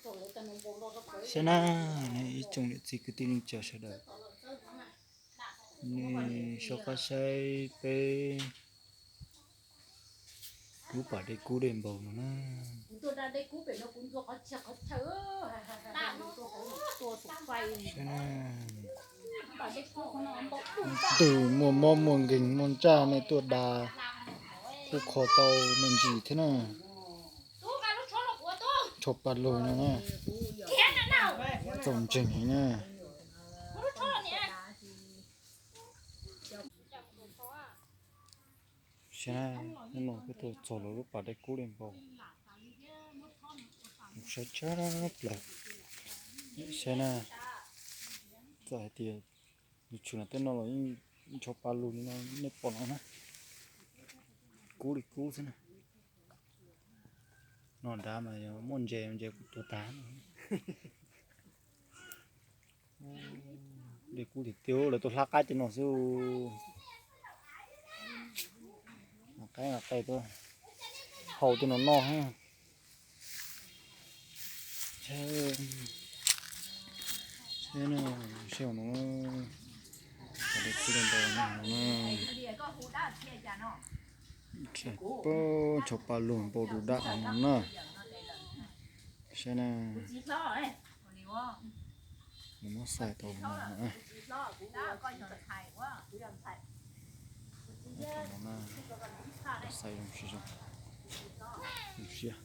Saib na, nej ib tsoom niam txiv kwv tij neej tsa sawv daws, nej soj qab saib peb lub pas dej kub dej npau no na. Saib na, twg muaj mob muaj nkeeg muaj ntsaj nej tuaj da kuj kho tau me ntsis thiab na. Tsho pa lug no na, txaus ntseeg heev na. Saib na, hnub no peb tuaj txog lawv lub pas dej kub dej npau, saib tshaj plaws. Saib na, txawm hais tias nws tshwm no tej no los yeej tsho pa lug li no nej pom no na, kub li kub xwb na. No dav mas yog muaj ntses ntses kuj tuag tag. Dej kub tiag tiag, lawv tuaj hlab qaib tej no xwb. Nqa qaib nqa qe tuaj hau tej no noj. Saib, saib no, dej kub dej npau no na. Tsho pa lug npau du daj no na. Saib na, nws muab xais tau no na. Xais zoo tsis zoo, zoo siab.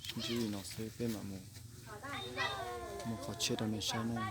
Sib ntsib li no xwb peb mam mus muab qhov tshiab rau nej saib na.